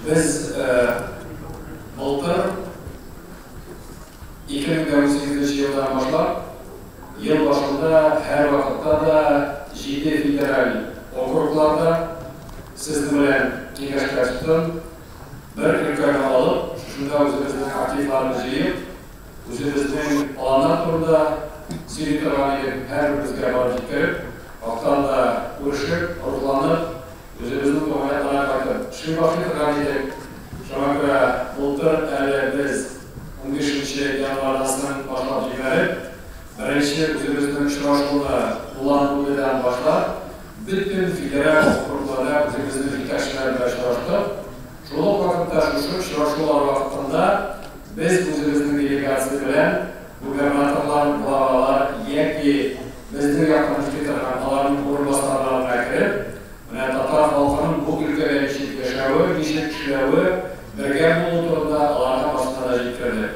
Без былтыр 2018 елдан башлап, ел башында һәр вакытта да 7 федераль округларда сезнең белән киңәшләштем. Бер өлкәне алып, шунда үзебезнең активларны җыеп, үзебезнең планнар турында сөйли торган идек, һәрберебезгә барып җиткереп, актан да күрешеп, рухланып, үзебезнең туган кайтып эшли башлый торган идек. Шуңа күрә былтыр әле без 15 январьдан соң башлап җибәреп, беренче үзебезнең очрашуны Улан-Удэдан башлап, бөтен федераль округларда үзебезнең җитәкчеләр белән очраштык. Шул ук вакытта шушы очрашулар вакытында без үзебезнең делегация белән губернаторлар, главалар яки безнең якын эшли торган аларның урынбасарларына кереп, менә татар халкының бу өлкәдә ничек яшәве, ничек эшләве, бергә булу турында аларга башына да җиткердек.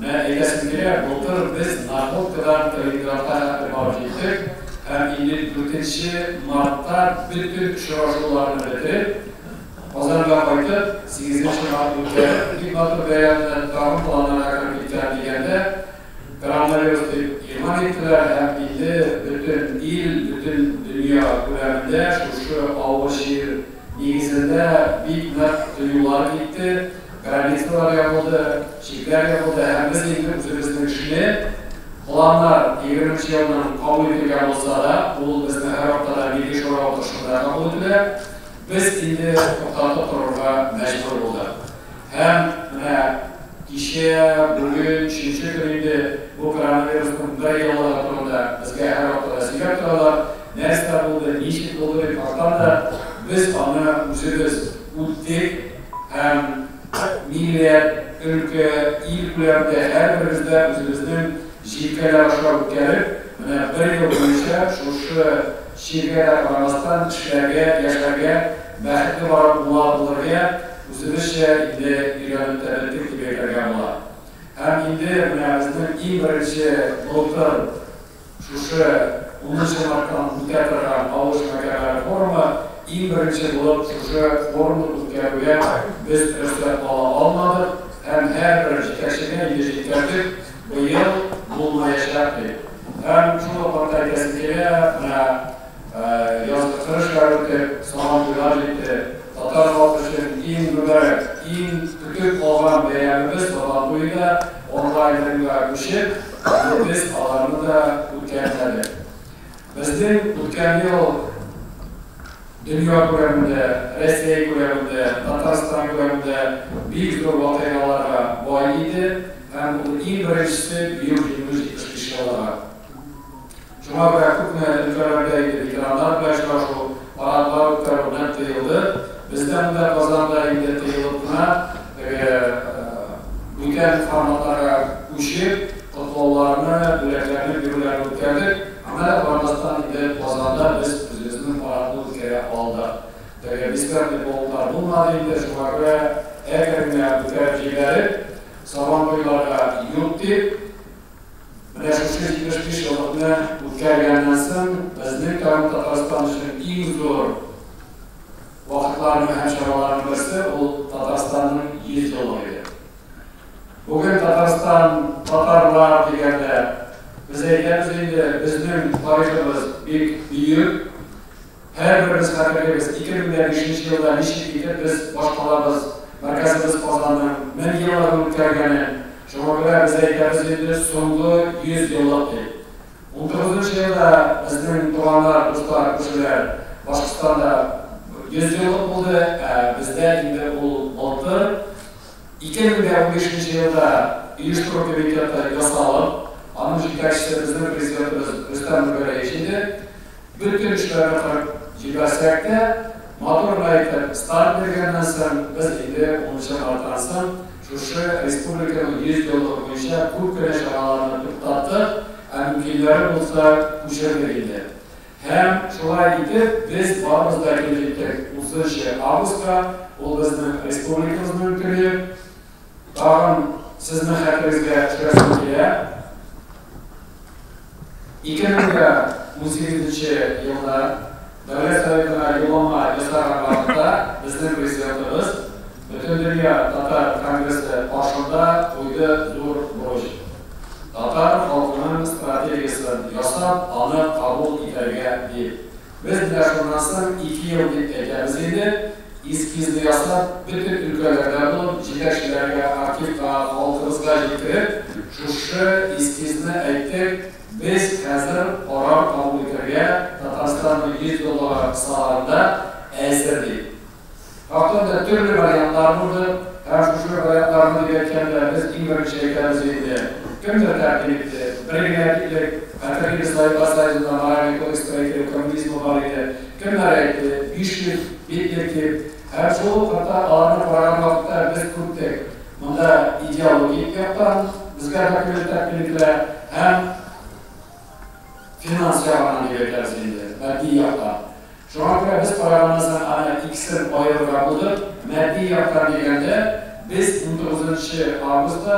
Менә әйтәсем килә, былтыр без Находкадан Калининградка хәтле барып җиттек һәм инде 4 мартта бөтен очрашуларны бетереп, Казанга кайтып, 8 март үткәреп, бик матур бәйрәмне тагын планнарга кереп киткән дигәндә, коронавирус дип игълан иттеләр һәм инде бөтен ил, бөтен дөнья күләмендә шушы авыр чир нигезендә бик нык тыюлар китте, границалар ябылды, чикләр ябылды һәм без инде үзебезнең эшне планнар 20 елның кабул ителгән булса да, ул безнең һәр вакытта Милли Шура утырышында кабул ителә. Без инде туктатып торырга мәҗбүр булдык. Һәм менә кичә, бүген, өченче көн инде бу коронавирусның бер еллыгы турында безгә һәр вакытта сөйләп торалар. Нәрсә булды, ничек булды дип хактан да без аны үзебез үттек һәм милләт, өлкә, ил күләмендә һәрберебездә үзебезнең җилкәләр аша үткәреп, менә бер ел буенча шушы чиргә дә карамастан эшләргә, яшәргә, бәхетле барып була булырга үзебезчә инде өйрәнеп тә беттек дип әйтергә була. Һәм инде менә безнең иң беренче былтыр шушы 10 марттан үтә торган авыл эшмәкәрләре форумы иң беренче булып шушы форумны үткәрүгә без рөхсәт ала алмадык һәм һәрбер җитәкчегә инде җиткердек, быел булмаячак дип. Һәм шул ук вакытта әйтәсем килә, менә язгы кыр эшләре үтеп, Сабантуйлар җитте. Татар халкы өчен иң мөбарәк, иң көтеп алган бәйрәмебез Сабантуй да онлайн режимга күчеп, без аларны да үткәрмәдек. Безнең үткән ел дөнья күләмендә, Россия күләмендә, Татарстан күләмендә бик зур вакыйгаларга бай иде һәм ул иң беренчесе Бөек Җиңү 75 еллыгы. Шуңа күрә күпме өлкәләрдә инде ветераннар белән очрашу, парадлар үткәрү нык тыелды. Бездә монда Казанда инде тыелып кына теге бүтән форматларга күчеп, котлауларны, бүләкләрне бирүләрне үткәрдек. Аңа да карамастан инде Казанда без үзебезнең парадны үткәрә алдык. Теге бесплатный полклар булмады инде, шуңа күрә әкрен генә үткәреп җибәреп, Сабантуйларга юк дип, менә шушы 75 еллыкны үткәргәннән соң безнең тагын Татарстан өчен иң зур вакытларның һәм чараларның берсе ул Татарстанның 100 еллыгы иде. Бүген Татарстан, татарлар дигәндә без әйтәбез инде, безнең тарихыбыз бик бөек. Һәрберебез хәтерлибез, 2005 елда ничек итеп без башкалабыз, мәркәзебез Казанның 1000 еллыгын үткәргәнен. Шуңа күрә без әйтәбез инде соңгы 100 еллык дип. 19 елда безнең туганнар, дуслар, күршеләр Башкортстанда 100 еллык булды, ә бездә инде ул былтыр 2015 елда оештыру комитеты ясалып, аның җитәкчесе безнең президентыбыз Рөстәм Нургалиевич иде. Бөтен эшләрне кырып җибәрсәк тә, матур гына итеп старт биргәннән соң, без инде 10 марттан соң шушы республиканың 100 еллыгы буенча күп кенә чараларны туктаттык, ә мөмкинләре булса күчердек инде. Һәм шулай итеп без барыбыз да килеп җиттек 30 августка, ул безнең республикабызның көне. Тагын сезнең хәтерегезгә төшерәсем килә. 2018 елда Дәүләт Советына юллама ясаган вакытта безнең президентыбыз Бөтендөнья татар конгрессы каршында куйды зур бурыч. Татар халкының стратегиясен ясап, аны кабул итәргә дип. Без менә шуннан соң 2 ел дип әйтәбез инде, эскизны ясап, бөтен өлкәләрдә булып, җитәкчеләргә, активка, халкыбызга җиткереп, шушы эскизны әйттек. Без хәзер карар кабул итәргә Татарстанның 100 еллыгы кысаларында әзер дип. Хактан да төрле вариантлар булды. Һәм шушы вариантларны дип әйткәндә, без иң беренче әйтәбез инде. Кемдер тәкъдим итте? Бер генә битлек, хәтерлибез, Советлар Союзында моральный кодекс строителей коммунизмы бар иде. Кемнәр әйтте? 500 битлек дип. Һәм шул ук вакытта аларны караган вакытта без күрдек. Монда идеологик яктан безгә документ тәкъдим ителә һәм финанс ягыннан дип әйтәбез инде, матди яктан. Шуңа күрә без караганнан соң аны икесен аерырга булдык. Матди яктан дигәндә, без 19 августта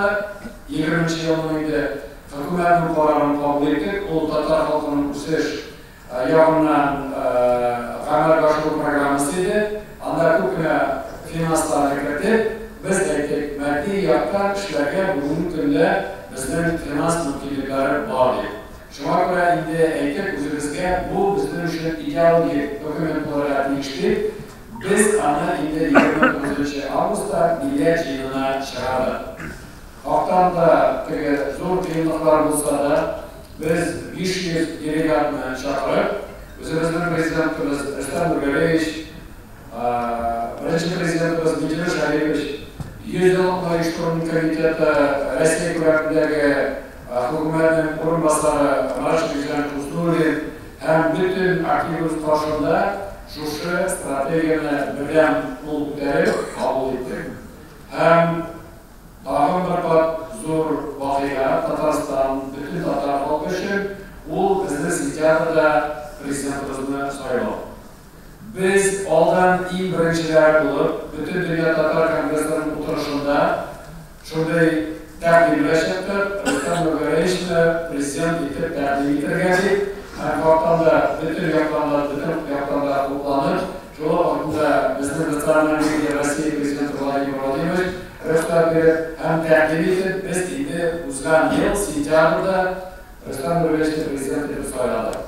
20 елның инде хөкүмәтнең карарын кабул иттек. Ул татар халкының үсеш ягыннан гамәлгә ашыру программасы иде. Анда күп кенә финансларны кертеп, без әйттек, матди яктан эшләргә бүгенге көндә безнең финанс мөмкинлекләре бар дип. Шуңа күрә инде әйтеп үзебезгә, бу безнең өчен идеологик документ булырга тиеш дип, без аны инде 29 августта милләт җыенына чыгардык. Хактан да теге зур кыенлыклар булса да, без 500 делегатны чакырып, үзебезнең президентыбыз Рөстәм Нургалиевич, беренче президентыбыз Минтимер Шәрипович, 100 еллык оештыру комитеты Россия күләмендәге хөкүмәтнең урынбасары Марат Шәкүрҗан Хуснуллин һәм бөтен активыбыз каршында шушы стратегияне бердәм кул күтәреп кабул иттек. Һәм тагын бер кат зур вакыйга Татарстан, бөтен татар халкы өчен ул безнең сентябрьдә президентыбызны сайлау. Без алдан иң беренчеләр булып, бөтен дөнья татар конгрессының утырышында шундый тәкъдим белән чыктык, Рөстәм Нургалиевичны президент итеп тәкъдим итәргә дип, һәм хактан да бөтен яктан да хупланып, шул вакытта безнең националь лидер Россия президенты Владимир Владимирович рөхсәт биреп һәм тәкъдим итеп, без инде узган ел сентябрьдә Рөстәм Нургалиевичны президент итеп сайладык.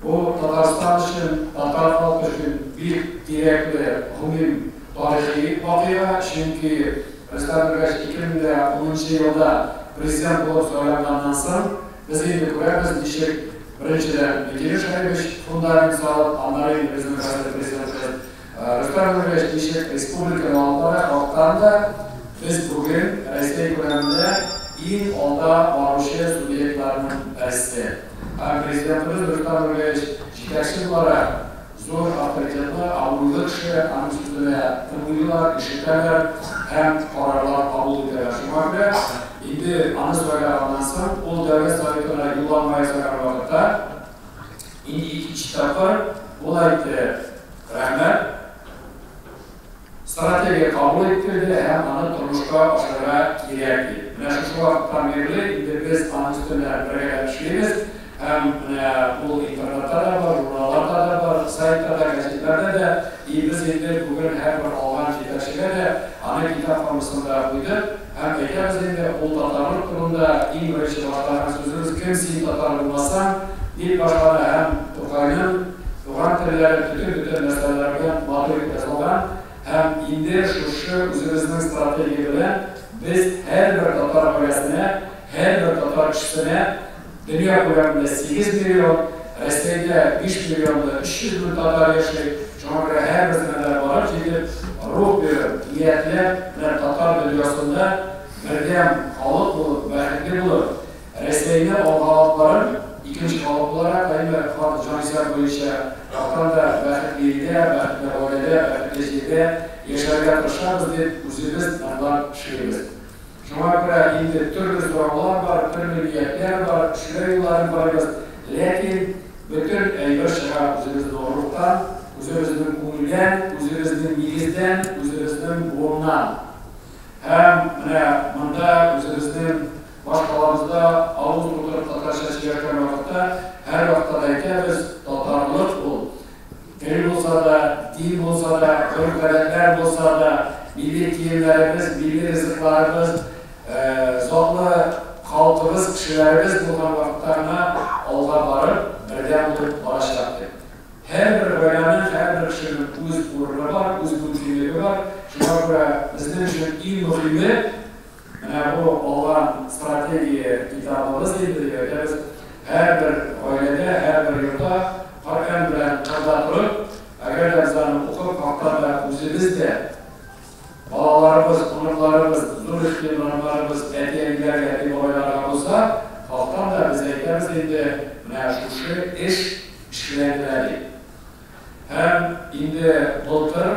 Бу Татарстан өчен, татар халкы өчен бик кирәкле гомум тарихи вакыйга, чөнки Рөстәм Нургалиевич 2010 елда президент булып сайланганнан соң, без инде күрәбез, ничек беренчедән Минтимер Шәрипович фундамент салып, аннары инде безнең хәзер президентыбыз Рөстәм Нургалиевич ничек республиканы алып бара, хактан да без бүген Россия күләмендә иң алда баручы субъектларның берсе. Һәм президентыбыз Рөстәм Нургалиевич җитәкче буларак зур авторитетлы, абруйлы кеше, аның сүзенә тыңлыйлар, ишетәләр һәм карарлар кабул итәләр. Шуңа күрә инде аны сайлаганнан соң, ул дәүләт советына юлланма ясаган вакытта инде икенче тапкыр ул әйтте: рәхмәт, стратегия кабул ителде һәм аны тормышка ашырырга кирәк дип. Менә шушы вакыттан бирле инде без аның өстендә бергәләп эшлибез. Һәм менә ул интернетта да бар, журналларда да бар, сайтта да, газетларда да. И без инде бүген һәрбер алган җитәкчегә дә аны китап формасында куйдык. Һәм әйтәбез инде, ул татарлык турында иң беренче башлаган сүзебез «Кем син татар булмасаң?» дип башлады һәм Тукайның туган телләре бөтен-бөтен мәсьәләләр белән матур итеп язылган. Һәм инде шушы үзебезнең стратегия белән без һәрбер татар гаиләсенә, һәрбер татар кешесенә дөнья күләмендә 8 миллион, Россиядә 5 миллионда 300 мең татар яши. Шуңа күрә һәрберсенә дә барып җитеп, рух биреп, ниятләп, менә татар дөньясында бердәм халык булып, бәхетле булып, Россияне алга алып барып, икенче халык буларак, әмма җанисәп буенча хактан да бәхетле илдә, бәхетле гаиләдә, бәхетле җирдә яшәргә тырышабыз дип үзебез ныклап эшлибез. Шуңа күрә инде төрле сораулар бар, төрле ниятләр бар, эшләү юлларын карыйбыз, ләкин бөтен әйбер чыга үзебезнең рухтан, үзебезнең күңелдән, үзебезнең нигездән, үзебезнең буыннан. Һәм менә монда үзебезнең башкалабызда авыз тутырып татарча сөйләшкән вакытта һәр вакытта да әйтәбез, татарлык ул тел булса да, дин булса да, гореф-гадәтләр булса да, Милли киемнәребез, милли ризыкларыбыз, затлы халкыбыз, кешеләребез булган вакытта гына алга барып, бердәм булып барачак дип. Һәрбер гаиләнең, һәрбер кешенең үз урыны бар, үз мөмкинлеге бар. Шуңа күрә безнең өчен иң мөһиме менә бу алган стратегия китабыбыз инде дип әйтәбез. Һәрбер гаиләдә, һәрбер йортта Коръән белән кырда торып, әгәр дә без аны укып, хакта да үзебез дә балаларыбыз, оныкларыбыз, зур ихтималларыбыз, әти-әниләргә, әби-бабайларга булса, хактан да без әйтәбез инде, менә шушы эш эшләнелә дип. Һәм инде былтыр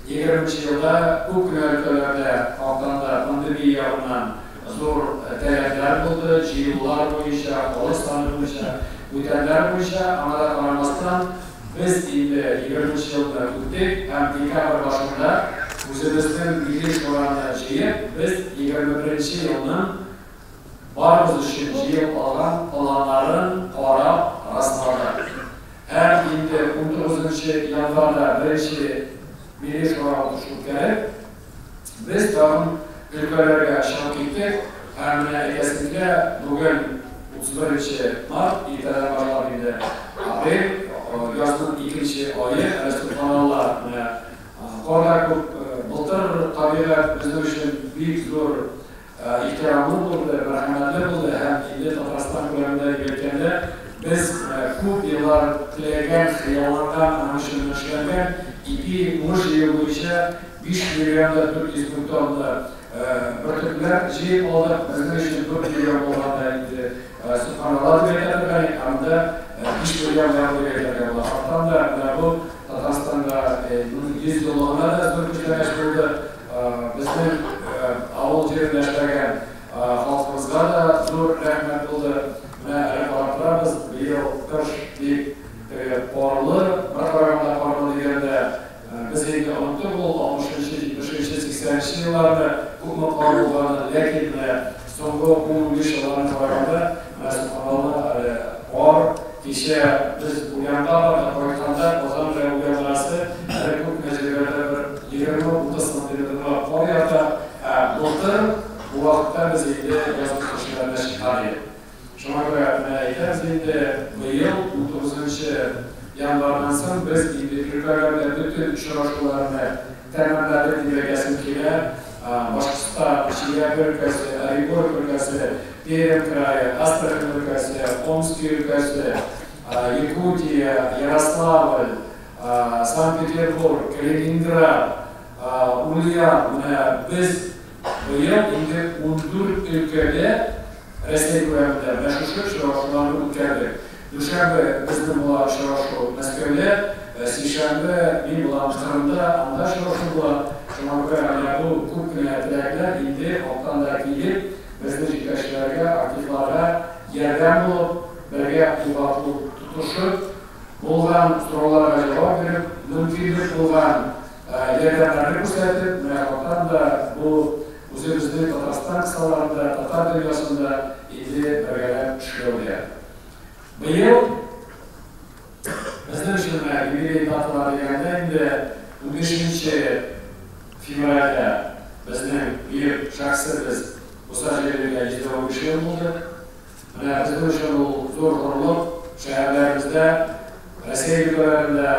20 елда күп кенә өлкәләрдә хактан да пандемия ягыннан зур таләпләр булды, җыелулар буенча, халык саны буенча, бүтәннәр буенча, аңа да карамастан, без инде 20 елны үттек һәм декабрь башында үзебезнең милли шураны җыеп, без 21 елның барыбыз өчен җыеп алган планнарын карап расладык. Һәм инде 19 январьда беренче милли шура утырышы үткәреп, без тагын өлкәләргә чыгып киттек. Һәм менә әйтәсем килә, бүген 31 март, иртәдән башлап инде апрель, язның икенче ае, әле субханалла, менә кар да күп. Былтыр табигать безнең өчен бик зур ихтирамлы булды, мәрхәмәтле булды һәм инде Татарстан күләмендә дип әйткәндә, без күп еллар теләгән, хыялланган, аның өчен эшләнгән ипи уңыш җыю буенча 5 миллион да 400 мең тонна бөртекләр җыеп алдык. Безнең өчен 4 миллион булганда инде субханалла дип әйтә торган идек, анда 5 миллион ярым дип әйтергә була. Хактан да менә бу Татарстанга 100 еллыгына да зур күчтәнәч булды. Безнең авыл җирендә эшләгән халкыбызга да зур рәхмәт булды. Менә әле карап торабыз, быел кыш бик карлы, бер караганда карлы дигәндә, без инде оныттык ул 60-нчы, 70-нче, 80-нче елларны күпме кар булганын, ләкин менә соңгы 10-15 елларны караганда, менә субханалла, әле кар. Кичә без Ульянга бардык, кайтканда Казан белән Ульян арасы әле күп кенә җирләрдә бер 20-30 сантиметрлап кар ята, ә былтыр бу вакытта без инде язгы кышларда чыккан идек. Шуңа күрә менә әйтәбез инде, быел 19 январьдан соң без инде өлкәләрдә бөтен очрашуларны тәмамладык дип әйтәсем килә. Башкортстан, Чиләбе өлкәсе, Оренбург өлкәсе, Пермь крае, Астрахань өлкәсе, Омски өлкәсе, Якутия, Ярославль, Санкт-Петербург, Калининград, Ульян. Менә без быел инде 14 өлкәдә Рәсәй күләмендә менә шушы очрашуларны үткәрдек. Дүшәмбе безнең була очрашу Мәскәүдә, сишәмбе мин булам Кырымда, анда очрашу була. Шуңа күрә менә бу күп кенә теләкләр инде халыктан да килеп, безнең җитәкчеләргә, активларга ярдәм булып, бергә кулга кул тотышып, булган сорауларга җавап биреп, мөмкинлек булган ярдәмнәрне күрсәтеп, менә халыктан да бу үзебезнең Татарстан кысаларында, татар дөньясында инде бергәләп эшләүдә. Быел безнең өчен менә юбилей даталары дигәндә инде 15 февральдә безнең бөек шәхесебез Муса Җәлилгә 115 ел булды. Менә безнең өчен ул зур горурлык. Шәһәрләребездә, Россия өлкәләрендә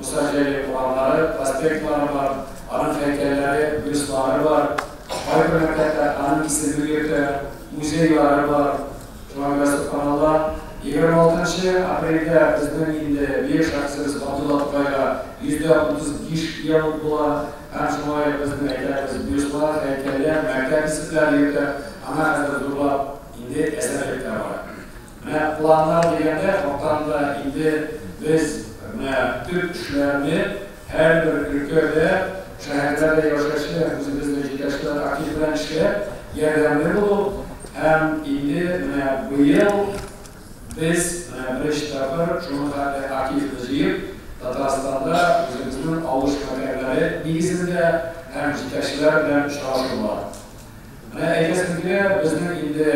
Муса Җәлил урамнары, проспектлары бар, аның һәйкәлләре, бюстлары бар. Кайбер мәктәптә аның исеме йөртә, музейлары бар. Шуңа күрә субханалла, 26 апрельдә безнең инде бөек шәхесебез Габдулла Тукайга 135 ел була. Һәм шулай безнең әйтәбез, бюстлар, һәйкәлләр, мәктәп исемнәре йөртә. Аңа хәзер зурлап инде әзерлек тә бара. Менә планнар дигәндә, хактан да инде без менә төп эшләрне һәрбер өлкәдә, шәһәрләрдә яшәүче үзебезнең җитәкчеләр актив белән эшләп, ярдәмле булу һәм инде менә быел без менә беренче тапкыр шуны хәтле активны җыеп, Татарстанда үзебезнең авыл эшмәкәрләре нигезендә һәм җитәкчеләр белән очрашу була. Менә әйтәсем килә, безнең инде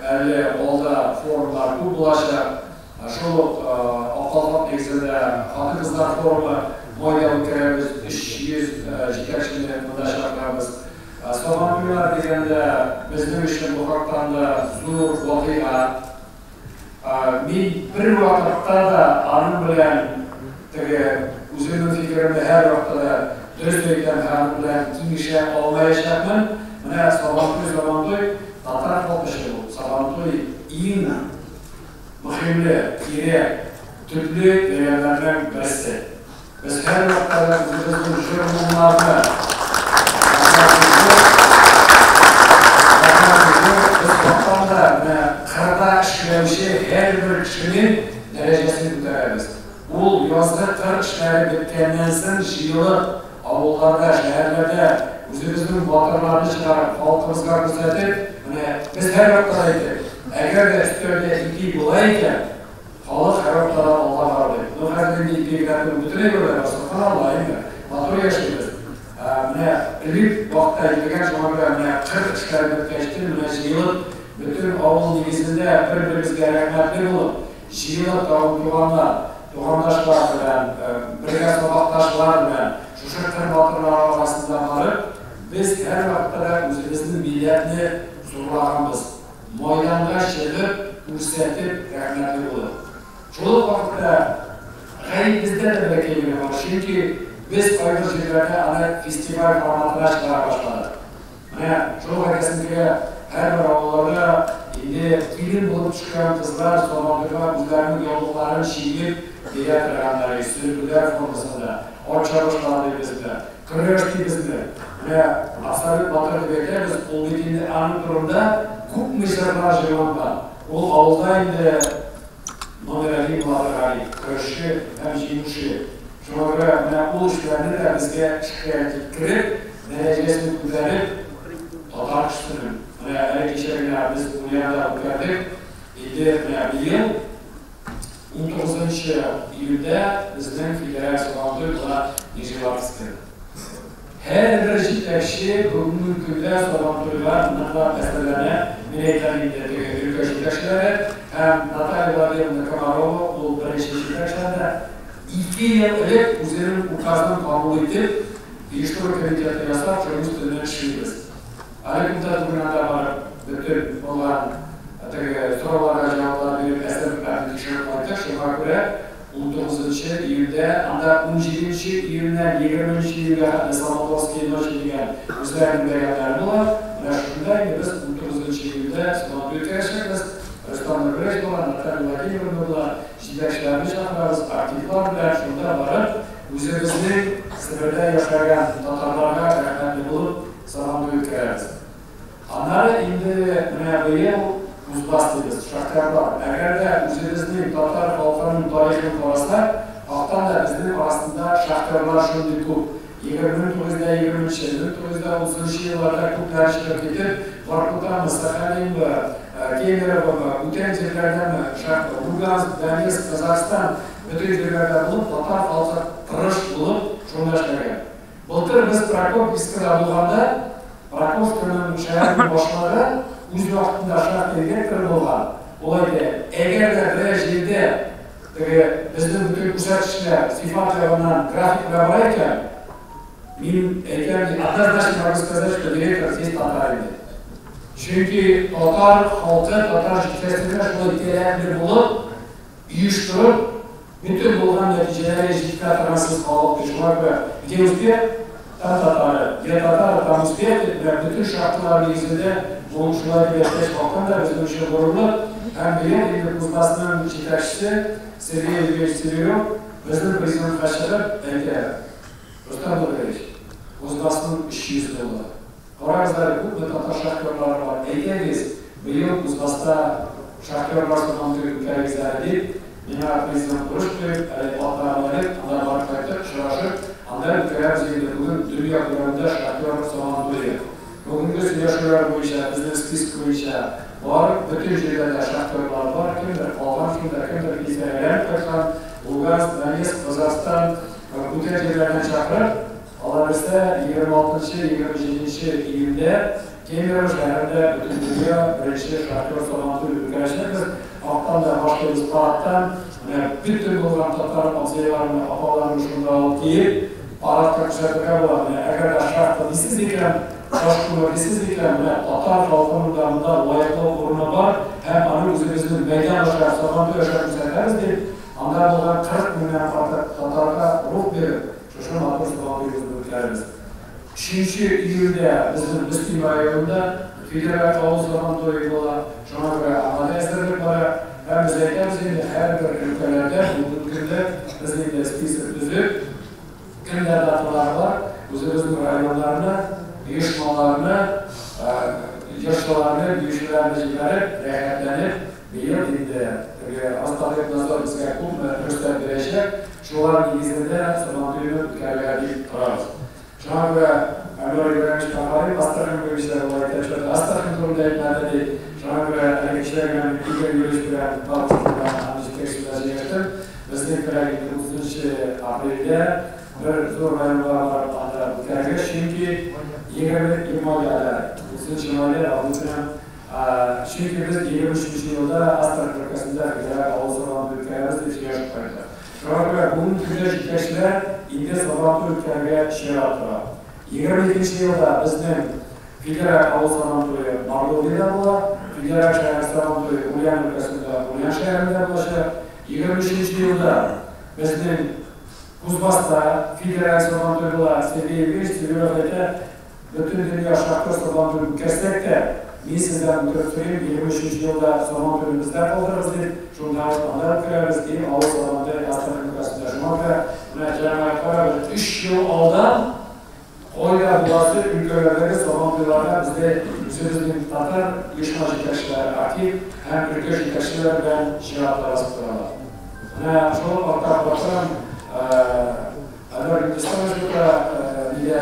әле алда форумнар күп булачак. Шул ук Ак калфак нигезендә хатын-кызлар форумы майда үткәрәбез, 300 җитәкчене монда чакырабыз. Сабантуйлар дигәндә безнең өчен бу хактан да зур вакыйга. Мин бер вакытта да аның белән теге үземнең фикеремне һәр вакытта да дөрес әйтәм, аның белән киңәшә алмаячакмын. Менә Сабантуй, татар халкы өчен ул. Сабантуй иң мөһимле, кирәк, төпле бәйрәмнәрнең берсе. Без һәр вакытта да үзебезнең җыр-моңнарны, без хактан да менә кырда эшләүче һәрбер кешенең дәрәҗәсен күтәрәбез. Ул язгы кыр эшләре беткәннән соң җыелып, авылларда, шәһәрләрдә үзебезнең батырларны чыгарып, халкыбызга күрсәтеп, менә без һәр вакытта да әйтеп, әгәр дә өстәлдә ипи була икән, халык һәр вакытта да алга барды. Ну, хәзер инде ипи генә түгел, бөтен әйберләр бар, субханалла, инде матур яшибез. Менә элек вакытта әйтелгән, шуңа күрә менә кыр эшләре беткәчтен, менә җыелып, бөтен авыл нигезендә бер-беребезгә рәхмәтле булып, җыелып тагын туганнар, тугандашлар белән, бергә сабакташлар белән, шушы кыр батырлары арасында барып, без һәр вакытта да үзебезнең милләтне зурлаганбыз. Майданга чыгып, күрсәтеп, рәхмәтле булып. Шул ук вакытта гаеп бездә дә бәләкәй генә бар, чөнки без кайбер җирләрдә аны фестиваль форматына чыгара башладык. Менә шул ук әйтәсем килә, һәрбер авылларда инде килен булып төшкән кызлар Сабантуйга үзләренең яулыкларын чигеп бирә торганнар, сөлгеләр формасында, ат чабышлары дибезме, көрәш дибезме. Менә абсолют батыр дип әйтәбез, ул бит инде аның турында күпме җырлар җырланган. Ул авылда инде номер один була торган көрәшче һәм җиңүче. Шуңа күрә менә ул эшләрне дә безгә эшкә җиткереп, дәрәҗәсен күтәреп, татар кешесенең. Менә әле кичә генә без Ульянда үткәрдек. Инде менә быел 19 июльдә безнең федераль Сабантуй була Нижневартовскта. Һәрбер җитәкче бүгенге көндә Сабантуйга ныклап әзерләнә. Мин әйтәм инде теге өлкә җитәкчеләре һәм Наталья Владимировна Комарова ул беренче җитәкчеләрдә 2 ел элек үзенең указын кабул итеп, оештыру комитеты ясап, шуның өстеннән эшлибез. Әле күптән түгел анда барып, бөтен булган теге сорауларга җаваплар биреп, әзерлекләрне тикшереп кайттык. Шуңа күрә 19 июльдә, анда 17 июньнән 20 июльгә хәтле Самотлорские ночи дигән үзләренең бәйрәмнәре була. Менә шунда инде без 19 июльдә Сабантуй үткәрәчәкбез. Рөстәм Нургалиевич була, Наталья Владимировна була, җитәкчеләрне чакырабыз, активлар белән шунда барып, үзебезнең Себердә яшәгән татарларга рәхмәтле булып Сабантуй үткәрәбез. Аннары инде менә быел Кузбасс дибез, шахтерлар. Әгәр дә үзебезнең татар халкының тарихын карасак, хактан да безнең арасында шахтерлар шундый күп. 1920-нче, 1930 елларда күпләр чыгып китеп, Воркутамы, Сахалинбы, Кемеровомы, бүтән җирләрдәме, шахта, Луганск, Донецк, Казахстан, бөтен җирләрдә булып, татар халкы тырыш булып шунда эшләгән. Былтыр без Прокопьевскида булганда, Прокопьевскиның шәһәренең башлыгы үз вакытында шахта директоры булган. Ул әйтә, әгәр дә берәр җирдә теге безнең бөтен күрсәткечләр сыйфат ягыннан график белән бара икән, мин әйтәм, однозначно могу сказать, что директор здесь татарин. Чөнки татар халкы, татар җитәкчеләре шулай таләпле булып, оештырып, бөтен булган нәтиҗәләргә җиткерә торган сез халык. Шуңа күрә, где успех, там татары, где татары, там успех, дип, менә бөтен шартлар нигезендә ул шулай дип әйткәч, хактан да безнең өчен горурлык. Һәм быел инде Кузбассның җитәкчесе Сергей Юрьевич Селивер безнең президентка чыгып әйтә: Рөстәм Нургалиевич, Кузбассның 300 еллыгы. Карагыз әле, күпме татар шахтерлары бар. Әйдәгез, быел Кузбасста шахтерлар Сабантуй үткәрегез әле дип, миңа президент кушты, әле атна элек анда барып кайттык, очрашып, анда үткәрәбез инде бүген дөнья күләмендә шахтер Сабантуе. Бүгенге сөйләшүләр буенча, безнең список буенча бар, бөтен җирдә дә шахтерлар бар, кемдер калган, кемдер кемдер кисәгән кайткан, Луганск, Донецк, Казахстан, бүтән җирләрдән чакырып, Алла бирсә, 26-27 июньдә Кемерово шәһәрендә Бөтендөнья беренче шахтер Сабантуй үткәрәчәкбез. Актан да башлыйбыз парадтан, менә бөтен булган татар абзыйларны, апаларны шунда алып киеп, парадка күрсәтергә була. Менә әгәр дә шахта дисез икән, ташкүмер дисез икән, менә татар халкының да монда лаеклы урыны бар һәм аны үзебезнең мәйдан аша, Сабантуй аша күрсәтәбез дип, анда булган 40 меңнән артык татарга рух биреп, шушы матур Сабантуебызны үткәрәбез. 3 июльдә безнең Мөслим районында федераль авыл Сабантуе була. Шуңа күрә аңа да әзерлек бара. Һәм без әйтәбез инде, һәрбер өлкәләрдә бүгенге көндә без инде список төзеп, кемнәр даталары бар, үзебезнең районнарны, оешмаларны, җырчыларны, биючеләрне җибәреп, рәхәтләнеп, быел инде теге Роспотребнадзор безгә күпме рөхсәт бирәчәк, шулар нигезендә Сабантуйны үткәрергә дип торабыз. Шуңа күрә Әнвәр Ибраһимович Бохари Астрахань буенча болай әйтә, что Астрахань турында әйтмәде ди. Шуңа күрә әлеге кичә генә мин Игорь Юрьевич белән Бабушкин аны җитәкче белән җыештым. Безнең теләк инде 30 апрельдә бер зур районга барып анда үткәрергә, чөнки 20 майда, 30 майда Бабушкин, чөнки без 23 елда Астрахань өлкәсендә федераль авыл Сабантуй үткәрәбез дип сөйләшеп кайттык. Шуңа күрә бүгенге көндә җитәкчеләр инде Сабантуй үткәрергә чират тора. 22 елда безнең федераль авыл Сабантуе Мордовиядә була, федераль шәһәр Сабантуе Ульян өлкәсендә, Ульян шәһәрендә булачак. 23 елда безнең Кузбасста федераль Сабантуй була. Сергей Евгеньевич Цивилев әйтә, бөтен дөнья шахтер Сабантуй үткәрсәк тә, мин сездән үтеп сорыйм, 23 елда Сабантуйны бездә калдырыгыз дип, шунда анда үткәрәбез, и авыл Сабантуй Астрахань өлкәсендә. Шуңа күрә менә җәмәгать карагыз, 3 ел алдан кайда буласы өлкәләрдәге Сабантуйларга бездә үзебезнең татар оешма җитәкчеләре актив һәм өлкә җитәкчеләре белән чиратлар басып торалар. Менә шул арта баштан Әнвәр Гөлүстанович нигә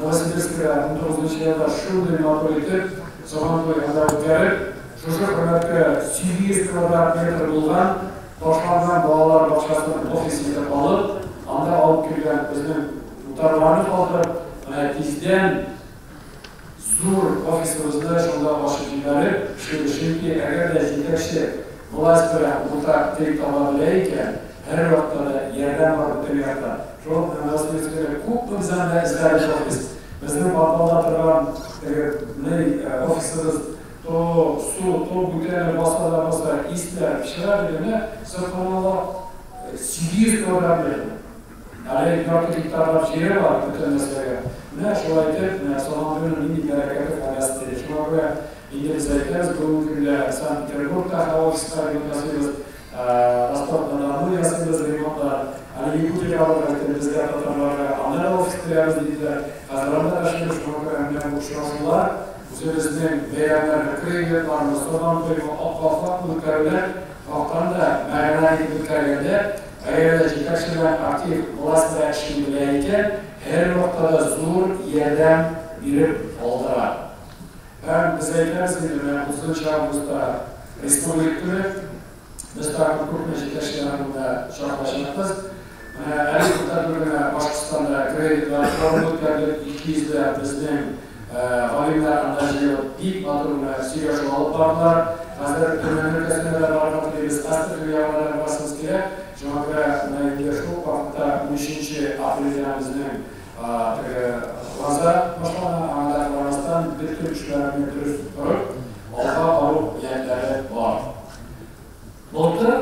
Новосибирскида 19 елда шундый матур итеп Сабантуй анда үткәреп, шушы хөрмәткә 800 квадрат метр булган ташланган балалар бакчасын офис итеп алып, анда алып килгән безнең утарларны калдырып, менә тиздән зур офисыбызны шунда ачып җибәреп, чөнки әгәр дә җитәкче власть белән уртак тел таба белә икән, һәр вакытта да ярдәм бар бөтен яктан. Шул Новосибирскида күпме без анда эзләдек офис. Безнең подвалда торган офисыбыз то су, то бүтәне баса да баса, исләр чыга дигәндә, сыртмалар 800 квадрат метр. Әле ярты гектарлап җире бар бөтен нәрсәгә. Менә шулай итеп, менә Сабантуйның нинди бәрәкәте файдасы тиде. Шуңа күрә инде без әйтәбез, бүгенге көндә Санкт-Петербургта офиска ремонт ясыйбыз, Ростов-на-Дону ясыйбыз ремонтлар. Әле Якутиягә барырга кирәк безгә татарларга, анда да офис керәбез диделәр. Хәзер анда да эшлибез, шуңа күрә менә бу очрашулар үзебезнең бәйрәмнәрне, кырыйларны, Сабантуйны, Ак калфак үткәрүләр хактан да мәгънә итеп үткәргәндә, әгәр дә җитәкче белән актив власть белән эшли белә икән, һәр вакытта да зур ярдәм биреп алдыра. Һәм без әйтәбез инде, менә 30 августта Республика көне, без тагын күпме җитәкчеләрне монда чакырачакбыз. Менә әле күптән түгел генә Башкортстанда кредитлар форумы үткәрдек, 200 дә безнең галимнәр анда җыелып бик матур гына сөйләшү алып бардылар. Хәзер Төмән өлкәсенә дә барырга телибез, Астрахань ягына да барасыбыз килә. Шуңа күрә менә инде шул вакытта 13 апрельдә безнең теге ураза башлана, аңа да карамастан бөтен эшләрне дөрес торып, алга бару ниятләре бар. Былтыр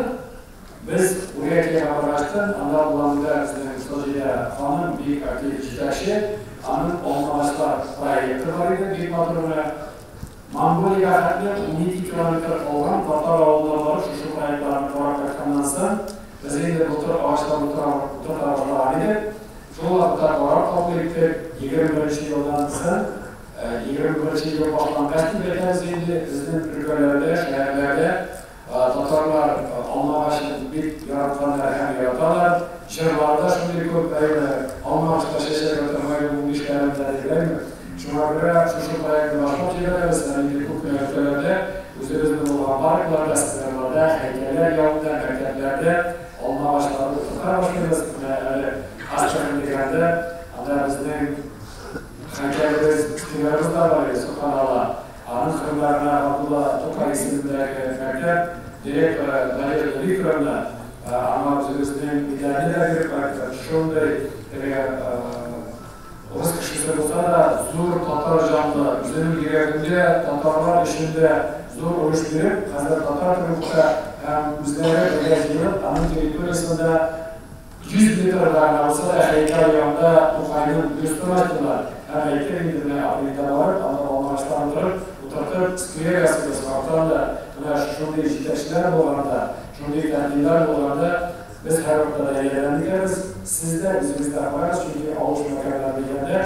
без Бурятиягә баргачтан, анда Улан-Удэ безнең Саҗидә ханым бик актив җитәкче, аның алмагачлар проекты бар иде, бик матур гына. Монголиягә хәтле 12 километр калган татар авылына барып, шушы проектларны карап кайтканнан соң, без инде былтыр агачлар утырта башлаган идек. Шул вакытта карар кабул иттек, 21 елдан соң, 21 ел башлангач дип әйтәбез инде, безнең өлкәләрдә, шәһәрләрдә татарлар алмагачын бик яратканнар һәм яраталар. Җырларда шундый күп әйбер, алмагачта чәчәк ата майның 15-ләрендә дигәнме. Шуңа күрә шушы проектны башлап җибәрәбез, һәм инде күп кенә өлкәләрдә үзебезнең булган паркларда, скверларда, һәйкәлләр янында, мәктәпләрдә алмагачларны утырта башлыйбыз. Менә әле Астрахань дигәндә, анда Анда безнең хәйкәлебез, скверыбыз да бар, субханалла. Аның кырында Габдулла Тукай исемендәге мәктәп директоры Надежда Викторовна аңа үзебезнең медальне дә биреп кайттык. Шундый теге урыс кешесе булса да, зур татар җанлы, үзенең йөрәгендә татарлар өчен дә зур өлеш биреп, хәзер татар телен укыта һәм үзләре бергә җыелып, аның территориясендә 100 метрда гына булса да һәйкәл янында Тукайның бюстын ачтылар. Һәм әйтеп инде менә апрельдә барып, анда алмагачлар утырып, утыртып, сквер ясыйбыз. Хактан да менә шундый җитәкчеләр булганда, шундый тәкъдимнәр булганда без һәрвакытта да ярдәм итәбез. Сез дә үзегез дә карагыз, чөнки авыл эшмәкәрләре дигәндә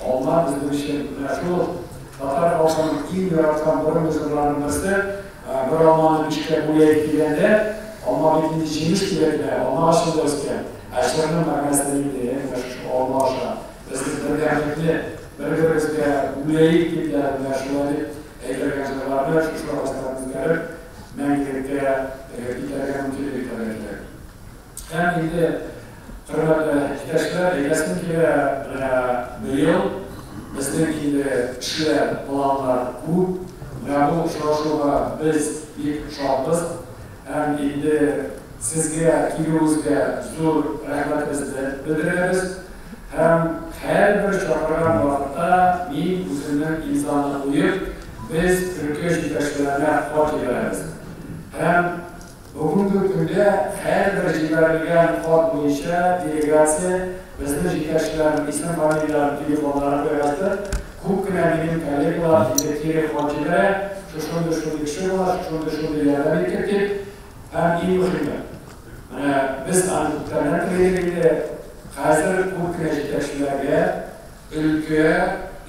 алма безнең өчен менә шул татар халкының иң яраткан борынгы җырларының берсе. Бер алманы бишкә бүләйек дигәндә, алма бит инде җимеш кирәк лә, алма агачында үскән. Ә җырның мәгънәсе нинди? Менә шушы алма аша безнең бердәмлекне бер-беребезгә бүләйек дип тә менә шулай дип әйтелгән җырларны шушы агачларны үзгәреп, мәңгелеккә китәргә мөмкинлек итәргә кирәк. Һәм инде, хөрмәтле җитәкчеләр, әйтәсем килә, менә быел безнең инде эшләр, планнар күп. Менә бу очрашуга без бик шатбыз. Һәм инде сезгә килүегезгә зур рәхмәтебезне белдерәбез. Һәм һәрбер чакырган вакытта мин үземнең имзаны куеп, без өлкә җитәкчеләренә хат җибәрәбез. Һәм бүгенге көндә һәрбер җибәрелгән хат буенча делегация безнең җитәкчеләрнең исем-фамилияләрен, телефоннарын куйгачты. Күп кенә минем коллегалар инде кире хат җибәрә, шушындый-шундый кеше була, шушындый-шундый ярдәм иттек дип. Һәм иң мөһиме, менә без аны күптәннән телидек инде, хәзер күп кенә җитәкчеләргә өлкә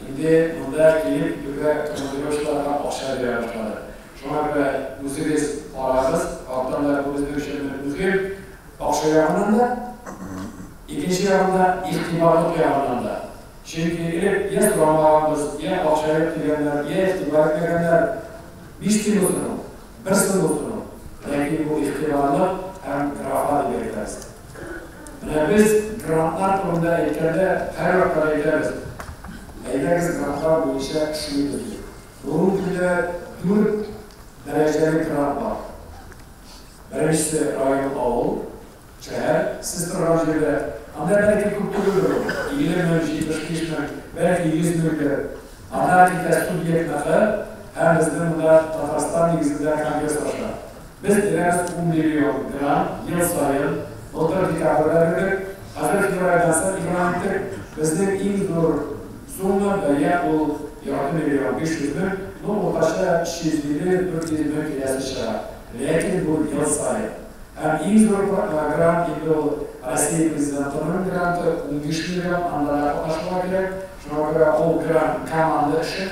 инде монда килеп китүгә командировочкаларга акча бирә башлады. Шуңа күрә үзегез карагыз, арттан да бу безнең өчен мөһим, акча ягыннан да, икенче ягында игътибарлык ягыннан да. Чөнки элек я сорамаганбыз, я акча юк дигәннәр, я игътибар итмәгәннәр. 5 тиен булсын ул, 1 сум булсын ул, ләкин бу игътибарлык һәм графа дип әйтәбез. Менә без грантлар турында әйткәндә һәрвакытта әйтәбез. Әйдәгез грантлар буенча эшлибез дип. Бүгенге көндә 4 дәрәҗәле грант бар. Беренчесе район, авыл, шәһәр, сез торган җирдә. Анда бәлки күп түгелдер ул, 50 мең, 75 мең, бәлки 100 меңдер. Анда китә субъектныкы һәм безнең монда Татарстан нигезендә конгресс аша. Без бирәбез 10 миллион грант ел саен. Былтыр декабрьдә бирдек, хәзер февральдән соң игълан иттек. Безнең иң зур сумма бәя ул ярты миллион 500 мең, ну уртача 350-400 мең тирәсе чыга. Ләкин бу ел саен. Һәм иң зур грант инде ул Россия президентының гранты 15 миллион, анда да катнашырга кирәк. Шуңа күрә ул грант команда эше.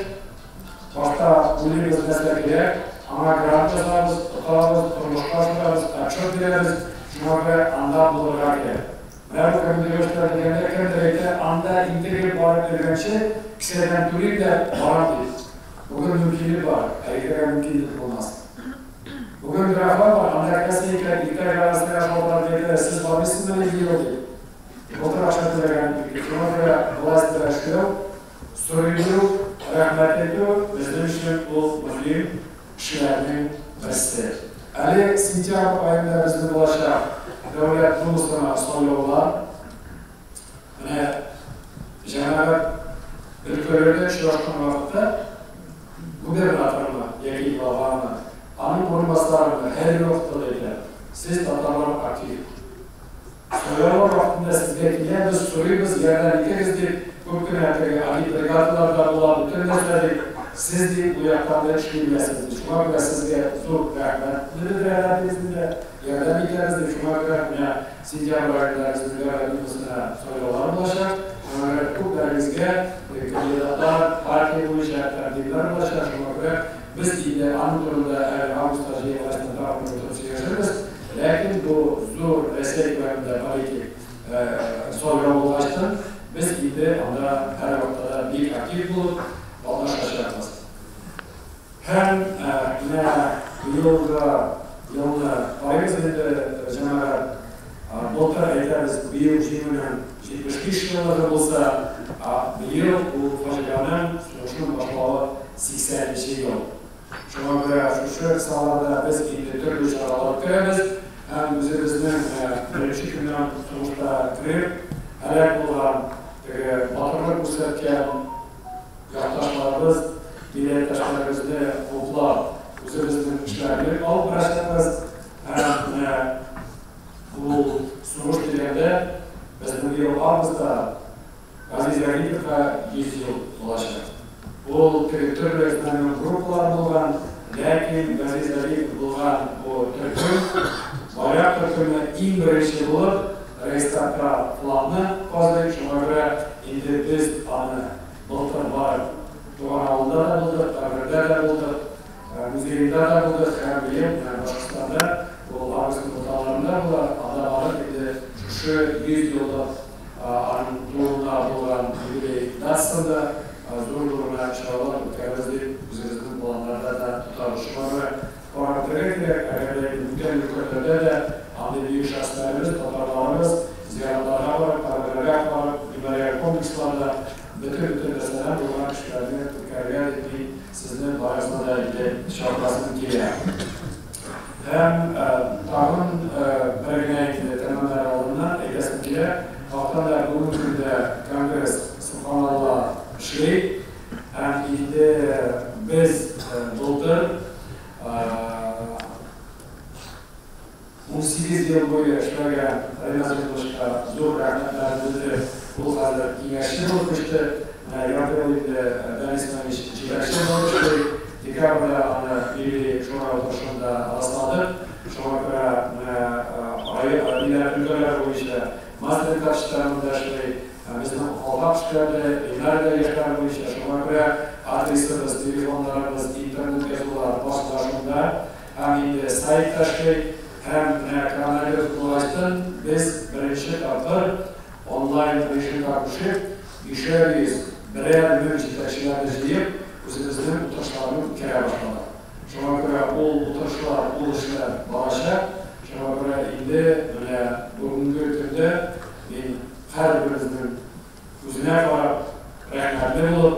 Башта уйлыйбыз нәрсә кирәк, аңа грант язабыз, тотабыз, тормышка ашырабыз, отчет бирәбез. Шуңа күрә анда булырга кирәк. Менә бу командировочкалар дигәндә кемдер әйтә, анда интегеп барып йөргәнче, кесәдән түлим дә барам дип. Бүген мөмкинлек бар, ә иртәгә мөмкинлек булмас. Бүген графа бар, анда керәсе икән, иртәгә арасында шалтыратып әйтәләр, сез бармыйсызмы быел дип. Былтыр акча түләгән идек. Шуңа күрә власть белән эшләү, сорый белү, рәхмәт әйтү безнең өчен ул мөһим эшләрнең берсе. Әле сентябрь аенда безнең булачак Дәүләт Думасына сайлаулар. Менә җәмәгать өлкәләрдә очрашкан вакытта губернаторны яки главаны, аның урынбасарымы һәрвакытта да әйтә, сез татарлар актив. Сайлаулар вакытында сезгә киләбез, сорыйбыз, ярдәм итегез дип, күп кенә теге агитбригадалар да була, бөтен нәрсә дип, сез дип бу яктан да эшли беләсез дип. Шуңа күрә сезгә зур рәхмәт белдерәләр безне дә, ярдәм итәбез дип. Шуңа күрә менә сентябрь аенда безнең Дәүләт Думасына сайлаулар булачак. Шуңа күрә күпләрегезгә кандидатлар, партия буенча тәкъдимнәр булачак. Шуңа күрә без инде аның турында әле августта җыелгач та тагын бер утырып сөйләшербез. Ләкин бу зур Рәсәй күләмендә политик сайлау булгачтын, без инде анда һәрвакытта да бик актив булып катнашачакбыз. Һәм менә быелгы елны карыйбыз инде, җәмәгать. Былтыр әйтәбез, Бөек Җиңүнең 75 еллыгы булса, 80 ел. Шуңа күрә шушы кысаларда без инде төрле чаралар үткәрәбез һәм үзебезнең беренче көннән сугышта кереп, һәлак булган, теге батырлык күрсәткән якташларыбыз, милләттәшләребезне хуплап, үзебезнең эшләрне алып барачакбыз. Һәм менә ул сугыш дигәндә безнең ел августта Газиз Рәгиповка 100 ел булачак. Ул теге төрле знамен группалар булган, ләкин Газиз Рәгипов булган бу төркем, Байрак төркеме иң беренче булып Рейхстагка флагны казый, шуңа күрә инде без аны былтыр барып туган авылда да булдык, кабердә дә булдык, музеенда да булдык һәм быел менә Башкортстанда ул августның урталарында була, анда барып инде шушы 100 еллык аның тууына булган юбилей датасында зур-зур гына чаралар үткәрәбез дип үзебезнең планнарда да тотабыз. Шуңа күрә карап үтәргә кирәк, әгәр дә инде бүтән өлкәләрдә дә андый бөек шәхесләребез, татарларыбыз зияратларга барып, каберләргә барып, мемориаль комплексларда бөтен-бөтен нәрсәдән булган эшләрне үткәрергә дип мин сезне барыгызны да инде чакырасым килә. Һәм тагын бер генә инде тәмамлар алдыннан әйтәсем килә, хактан да бүгенге көндә конгресс субханалла эшли һәм инде без былтыр 18 ел буе эшләгән Ринат Зиннуровичка зур рәхмәтләрен белдереп, ул хәзер киңәшче булып күчте. Менә ярты ел инде Данис Иванович җитәкче булып эшли. Декабрьдә аны Милли шура утырышында расладык. Шуңа күрә менә район өлкәләр буенча мастер-класслар монда эшли. Безнең алга эшләде, Ленар да яшьләр буенча. Шуңа күрә адресыбыз, телефоннарыбыз, интернет язулар барысы да шунда. Һәм инде сайтта эшли. Һәм менә коронавирус булгачтын без беренче тапкыр онлайн режимга күчеп, бишәр йөз, берәр мең җитәкчеләрне җыеп, үзебезнең утырышларны үткәрә башладык. Шуңа күрә ул утырышлар, ул эшләр барачак. Шуңа күрә инде менә бүгенге көндә мин һәрберебезнең үзенә карап, рәхмәтле булып,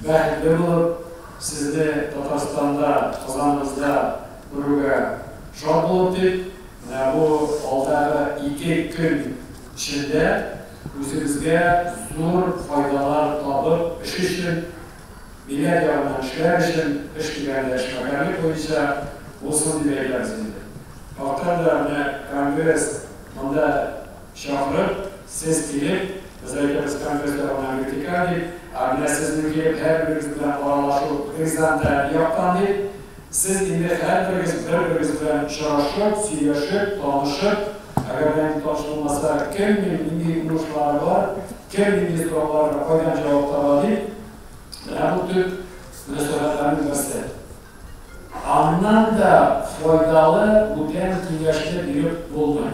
бәхетле булып, сезне Татарстанда, Казаныбызда күрүгә шат булып дип, менә бу алдагы 2 көн эчендә үзебезгә зур файдалар табып, эш өчен, милләт ягыннан эшләр өчен, эш дигәндә эшмәкәрлек буенча булсын дип әйтәбез инде. Хактан да менә конгресс монда чакырып, сез килеп, без әйтәбез конгресс ягыннан вертикаль дип, ә менә сезнең килеп һәрберегез белән аралашу горизонталь яктан дип, сез инде һәрберегез бер-берегез белән очрашып, сөйләшеп, танышып, әгәр дә инде таныш булмаса, кемнең нинди уңышлары бар, кем нинди сорауларга кайдан җавап таба дип, менә бу төп мөнәсәбәтләрнең берсе. Аннан да файдалы бүтән киңәшне биреп булмый.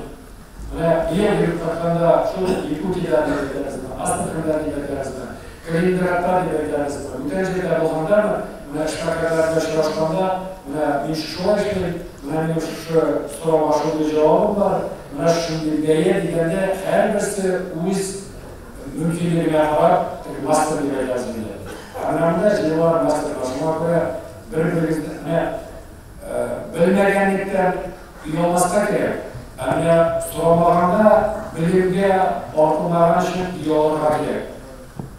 Менә быел йөреп кайтканда шул Якутиядә дип әйтәбезме, Астраханьда дип әйтәбезме, Калининградта дип әйтәбезме, бүтән җирдә булгандамы, менә эшмәкәрләр белән очрашканда, менә мин шушылай эшлим, менә минем шушы сорауга шундый җавабым бар, менә шушындый бәя дигәндә һәрберсе үз мөмкинлегенә карап, теге мастер дип әйтәбез инде. Ә менә монда җыелалар мастерлар. Шуңа күрә бер-берегезне менә белмәгәнлектән оялмаска кирәк. Ә менә сорамаганда белемгә артылмаган өчен оялырга кирәк.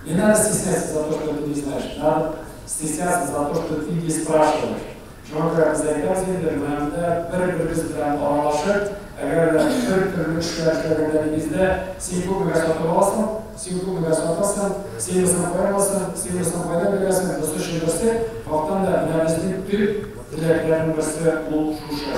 Не надо стесняться за то, что ты не знаешь. Надо стесняться за то, что ты не спрашиваешь. Шуңа күрә без әйтәбез инде, менә монда бер-беребез белән аралашып, әгәр дә бер төрле эшләр эшләгәндә нигездә син күпмегә сатып аласың, син күпмегә сатасың, син монысын кая аласың, син монысын кайда бирәсең, берсе өчен берсе, хактан да менә безнең төп теләкләрнең берсе ул шушы.